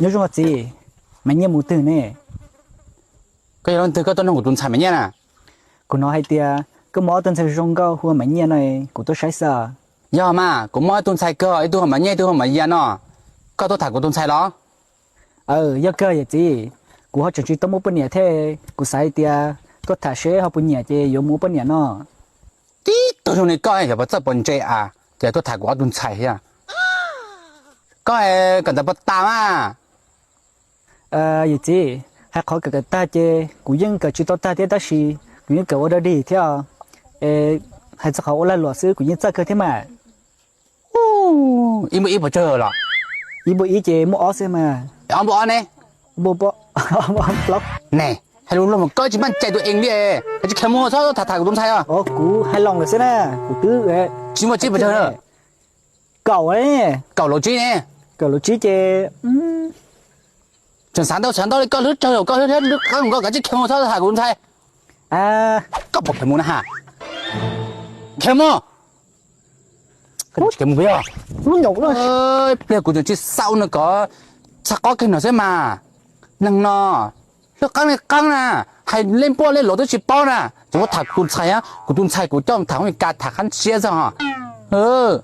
Nyob zoo txiv, Maiv Nyiaj mus twg ne? Koj yog leej twg koj tuaj nug kuv tus ntxhais Maiv Nyiaj na? Kuv hnov hais tias koj muaj ob tug ntxhais zoo nkauj hu ua Maiv Nyiaj no, kuv tuaj saib xwb. Yog mas, kuv muaj ib tug ntxhais kawg, ib tug hu Maiv Nyiaj, ib tug hu Maiv Yias no. Koj tuaj tham kuv tus ntxhais los? Aw, yog kawg yawm txiv, kuv ho tseem tsis tau muaj poj niam thiab, kuv xav hais tias tuaj tham seb ho puas nyiam ces yuav mus ua poj niam no. Tib tug zoo li koj xyov puas txawj puas ntse a, ces tuaj tham kuv ob tug ntxhais thiab. Koj kom ntawd puas tas mas? Yawm txiv, hais qhov kawm kawm tag ces kuv yeej kawm tsis tau tag thiab tab sis kuv yeej kawm ua dog dig thiab. Hais txog qhov ua lag luam xwb kuv yeej txawj kawg thiab mas. Ib npuaj ib puas tsawg los? Ib npuaj ib ces muaj ob xwb mas. Ob npuaj ob ne? Plaub. Ne, hais lus luag mas koj tsis meej cai tus ees li, koj tsis kheev mus txhob tham tham kuv tus ntxhais os. Kuv hais lus lawm xwb na, kuv twb tsis muaj tsib puas tsawg. Kaum, kaum los tsib ne? Kaum los tsib ces tseem xav ntau xav ntau li koj hlwb tsawg koj hlwb thiab hlwb qeeb koj kav tsij kheev mus txhob tham kuv tus ntxhais. Koj puas kheev mus na ha? Kheev mus. Koj tsis kheev mus puas yog? Pliag kuv tseem tsis xav ua nws kom txhaj qob kiag no xwb mas. Neeg no hlwb qeeb li qeeb na, hais lej npuaj lej luam twb tsis paub na, tseem muab tham kuv tus ntxhais, kuv tus ntxhais kuv coj tham hauv Meskas tham qab siab xwb hos.